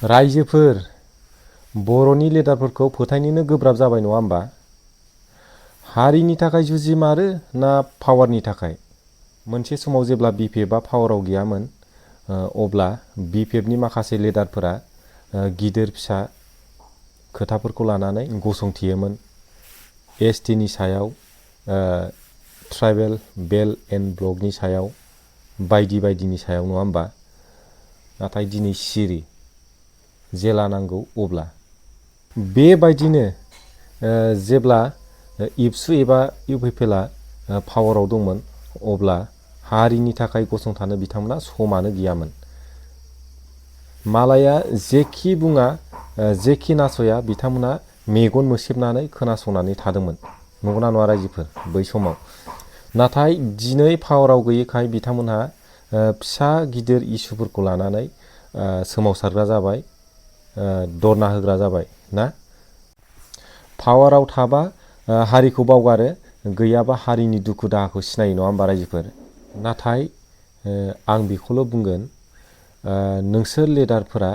रायजोफोर बर'नि लिडारफोरखौ फोथायनोनो गोब्राब जाबाय नङा होमबा? हारिनि थाखाय जुजिमारो ना पावारनि थाखाय? मोनसे समाव जेब्ला बिपिएफआ पावाराव गैयामोन अब्ला बिपिएफनि माखासे लिडारफोरा गिदिर फिसा खोथाफोरखौ लानानै गसंथियोमोन। एसटिनि सायाव, ट्राइबेल बेल्ट एन्ड ब्लकनि सायाव, बायदि बायदिनि सायाव नङा होमबा? नाथाय दिनै सिरि, जेला नांगौ अब्ला। बेबायदिनो जेब्ला इबसु एबा इउपिपिएलआ पावाराव दंमोन अब्ला हारिनि थाखाय गसंथानो बिथांमोना समानो गैयामोन। मालाया जेखि बुङा जेखि नासया बिथांमोना मेगन मोसेबनानै खोनासंनानै थादोंमोन। नंगौना नङा रायजोफोर बै समाव? नाथाय दिनै पावाराव गैयैखाय बिथांमोनहा फिसा गिदिर इसुफोरखौ लानानै सोमावसारग्रा जाबाय, धरना होग्रा जाबाय ना? पावाराव थाबा हारिखौ बावगारो, गैयाबा हारिनि दुखु दाहाखौ सिनायो नङा होमबा रायजोफोर? नाथाय आं बेखौल' बुंगोन, नोंसोर लिडारफोरा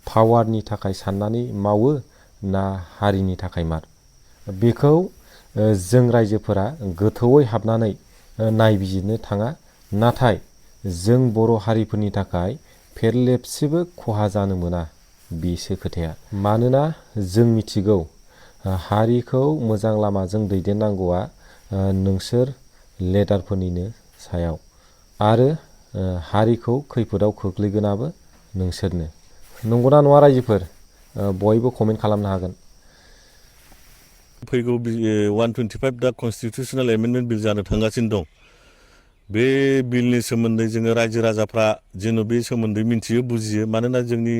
पावारनि थाखाय साननानै मावो ना हारिनि थाखाय मार? बेखौ जों रायजोफोरा गोथौयै हाबनानै नायबिजिरनो थाङा। नाथाय जों बर' हारिफोरनि थाखाय फेरलेबसेबो खहा जानो मोना, बेसो खोथाया। मानोना जों मिथिगौ हारिखौ मोजां लामाजों दैदेननांगौआ नोंसोर लिडारफोरनिनो सायाव, आरो हारिखौ खैफोदाव खोख्लैगोनाबो नोंसोरनो। नंगौना नङा रायजोफोर? बयबो कमेन्ट खालामनो हागोन। फैगौ 125 दा कनस्टिटिउसनेल एमेन्डमेन्ट बिल जानो थांगासिनो दं। बे बिलनि सोमोन्दै जोङो रायजो राजाफ्रा जेन' बे सोमोन्दै मिन्थियो, बुजियो। मानोना जोंनि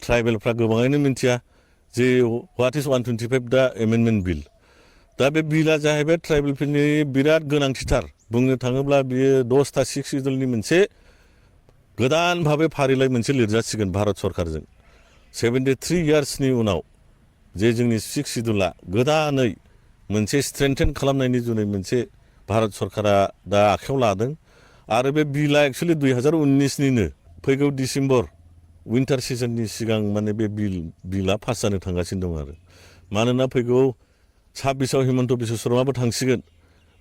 ट्राइबेलफ्रा गोबाङैनो मिन्थिया जे व्हाट इज 125 दा एमेन्डमेन्ट बिल। दा बे बिला जाहैबाय ट्राइबेलफोरनि बिराद गोनांथिथार। बुंनो थाङोब्ला बियो 10टा 6 सिडुलनि मोनसे गोदान भाबै फारिलाइ मोनसे लिरजासिगोन भारत सरकारजों 73 इयार्सनि उनाव। जे जोंनि 6 सिडुला गोदानै मोनसे स्ट्रेंथेन खालामनायनि जुनै मोनसे भारत सरकारा दा आखायाव लादों। आरो बे बिला एक्सुवेलि 2019निनो फैगौ डिसेम्बर विन्टार सिजननि सिगां माने बे बिला पास जानो थांगासिनो दं आरो। मानोना फैगौ 26आव हिमन्त बिश्व शर्माबो थांसिगोन।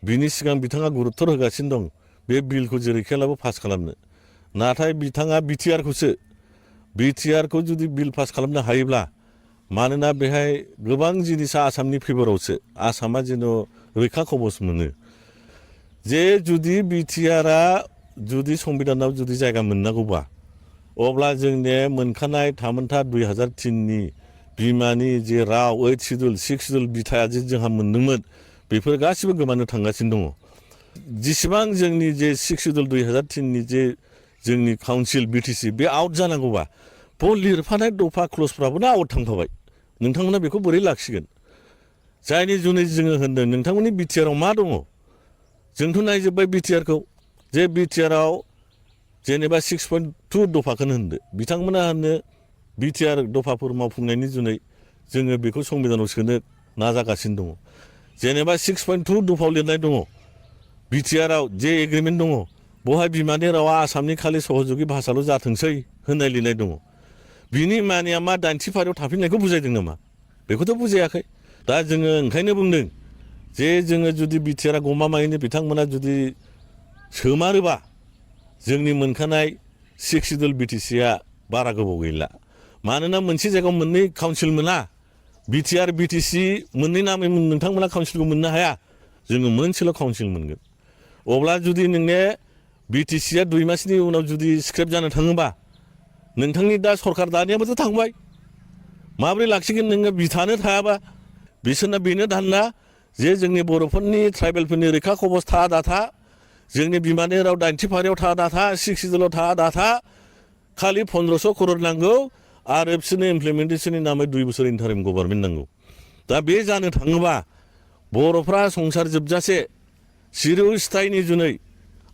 बिनि सिगां बिथाङा गुरुत्तर होगासिनो दं बे बिलखौ जेरैखियालाबो पास खालामनो। नाथाय बिथाङा बिटिआरखौ जुदि बिल पास खालामनो हायोब्ला, मानोना बेहाय गोबां जिनिसा आसामनि फेभरावसो, आसामा जेन' रैखा कबच मोनो। जे जुदि बिटिआरआ जुदि संबिधानाव जुदि जायगा मोननांगौबा, अब्ला जोंनि मोनखानाय थामोनथा 2003नि बिमानि जे राव 8 सिडुल 6 सिडुल बिथाया जे जोंहा मोनदोंमोन, बेफोर गासिबो गोमानो थांगासिनो दङ। जेसेबां जोंनि जे 6 सिडुल 2003नि जे जोंनि काउन्सिल बिटिसि बे आउट जानांगौबा, बाव लिरफानाय दफा क्लजफ्राबो आउट थांफाबाय। नोंथांमोना बेखौ बोरै लाखिगोन? जायनि जुनै जोङो होनदों नोंथांमोननि बिटिआरआव मा दङ? जोंथ' नायजोब्बाय बिटिआरखौ, जे बिटिआरआव जेनेबा 6.2 दफाखौनो होनदो, बिथांमोना होनो बिटिआर दफाफोर मावफुंनायनि जुनै जोङो बेखौ संबिधानाव सोनो नाजागासिनो दङ। जेनेबा 6.2 दफायाव लिरनाय दङ बिटिआरआव जे एग्रिमेन्ट दङ, बहाय बिमानि रावा आसामनि खालि सहजुगि भाषाल' जाथोंसै होननाय लिरनाय दङ। बिनि मानिया मा 80 फारियाव थाफिननायखौ बुजायदों नामा? बेखौथ' बुजायाखै। दा जोङो ओंखायनो बुंदों जे जोङो जुदि बिटिआरआ गमामायैनो बिथांमोना जुदि सोमारोबा, जोंनि मोनखानाय 6 सिडुल बिटिसिआ बारा गोबाव गैला। मानोना मोनसे जायगायाव मोननै काउन्सिल मोना, बिटिआर बिटिसि मोननै नामै नोंथांमोना काउन्सिलखौ मोननो हाया। जोङो मोनसेल' काउन्सिल मोनगोन। अब्ला जुदि नोंने बिटिसिआ 2 मासनि उनाव जुदि स्क्रेप जानो थाङोबा, नोंथांनि दा सरकार दानियाबोथ' थांबाय। माब्रै लाखिगोन नोङो बिथानो थायाबा? बिसोरना बेनो धान्ना जे जोंनि बर'फोरनि ट्राइबेलफोरनि रैखा कबच था दाथा, जोंनि बिमानि राव 80 फारियाव था दाथा, 6 सिडुलाव था दाथा, खालि 1500 करोड़ नांगौ आरो बिसोरनो इमप्लिमेन्टेसननि नामै 2 बोसोर इन्टारिम गभर्नमेन्ट नांगौ। दा बे जानो थाङोबा बर'फ्रा संसार जोबजासे चिरस्थायनि जुनै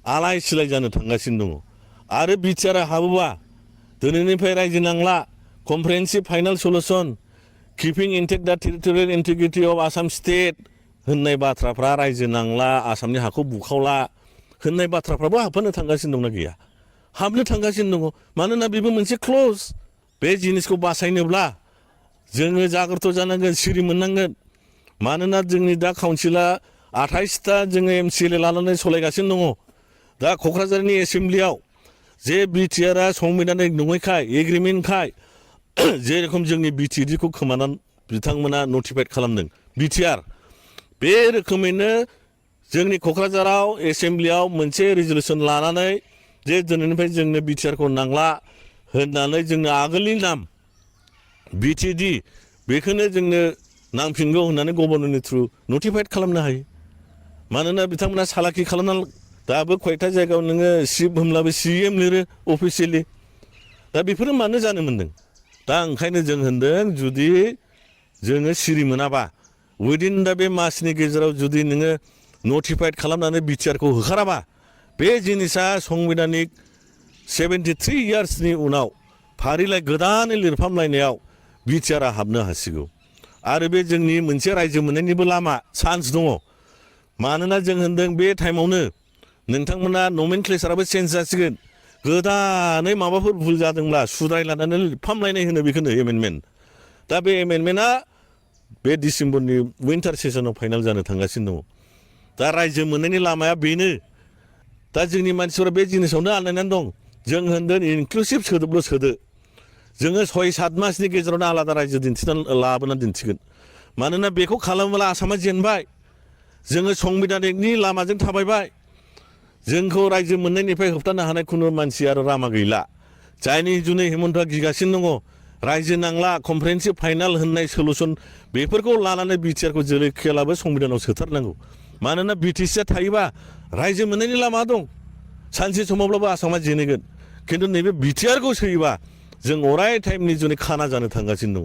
आलाय सिलाय जानो थांगासिनो दङ। आरो बिटिआरआ हाबोबा दिनैनिफ्राय रायजो नांला, कमप्रिहेन्सिभ फाइनाल सलुसन, किपिं इन्टेक्ट दा territorial integrity of Assam state होननाय बाथ्राफ्रा रायजो नांला, आसामनि हाखौ बुखावला होननाय बाथ्राफ्राबो हाबफानो थांगासिनो दंना गैया? हाबनो थांगासिनो दङ। मानोना बेबो मोनसे क्लज बे जिनिसखौ बासायनोब्ला जोङो जाग्रत जानांगोन, सिरि मोननांगोन। मानोना जोंनि दा काउन्सिला 28टा जोङो MCLA लानानै सालायगासिनो दङ। दा क'क्राझारनि एसेम्ब्लियाव जे बिटिआरआ संबिधानिक नङैखाय एग्रिमेन्टखाय जेरखम जोंनि बिटिडिखौ खोमानानै बिथांमोना नटिफाइड खालामदों बिटिआर, बे रोखोमैनो जोंनि क'क्राझाराव एसेम्ब्लियाव मोनसे रिजलिउसन लानानै जे दिनैनिफ्राय जोंनो बिटिआरखौ नांला होननानै जोंनो आगोलनि नाम बिटिडि बेखौनो जोंनो नांफिनगौ होननानै गभर्नरनि थ्रु नटिफाइड खालामनो हायो। मानोना बिथांमोना सालाखि खालामना दाबो कयटा जायगायाव नोङो सिफ होमब्लाबो CM लिरो अफिसियेलि। दा बेफोरो मानो जानो मोन्दों? दा ओंखायनो जों होनदों जुदि जोङो सिरि मोनाबा उइदिन दा बे मासनि गेजेराव जुदि नोङो नटिफाइड खालामनानै बिटिआरखौ होखाराबा बे जिनिसा संबिधानिक 73 इयार्सनि उनाव फारिलाइ गोदानै लिरफामलायनायाव बिटिआरआ हाबनो हासिगौ। आरो बे जोंनि मोनसे रायजो मोननायनिबो लामा चान्स दङ। मानोना जों होनदों बे टाइमावनो नोंथांमोना नमेनक्लेचाराबो चेन्ज जासिगोन। गोदानै माबाफोर भुल जादोंब्ला सुद्रायलायनानै लिरफामलायनाय होनो बेखौनो एमेन्डमेन्ट। दा बे एमेन्डमेन्टआ बे डिसेम्बरनि उइन्टार सेसनाव फाइनाल जानो थांगासिनो दङ। दा रायजो मोननायनि लामाया बेनो। दा जोंनि मानसिफोरा बे जिनिसावनो आन्दायनानै दं। जों होनदों इनक्लुसिभ सोदोबल' सोदो। जोङो 6-7 मासनि गेजेरावनो आलादा रायजो लाबोनानै दिन्थिगोन। मानोना बेखौ खालामोब्ला आसामा जेनबाय। जोङो संबिधानिकनि लामाजों थाबायबाय। जोंखौ रायजो मोननायनिफ्राय होबथानो हानाय खुनु मानसि आरो लामा गैला। जायनि जुनै हेमन्तआ गिगासिनो दङ। रायजो नांला, कमप्रेहेन्सिभ फाइनाल होननाय सलुसन बेफोरखौ लानानै बिटिआरखौ जेरै खेलाबो संबिधानाव सोथारनांगौ। मानोना बिटिसिआ थायोबा रायजो मोननायनि लामा दं। सानसे समावब्लाबो आसामा जेनगोन। खिन्थु नैबे बिटिआरखौ सोयोबा जों अराय टाइमनि जुनै खाना जानो थांगासिनो दङ।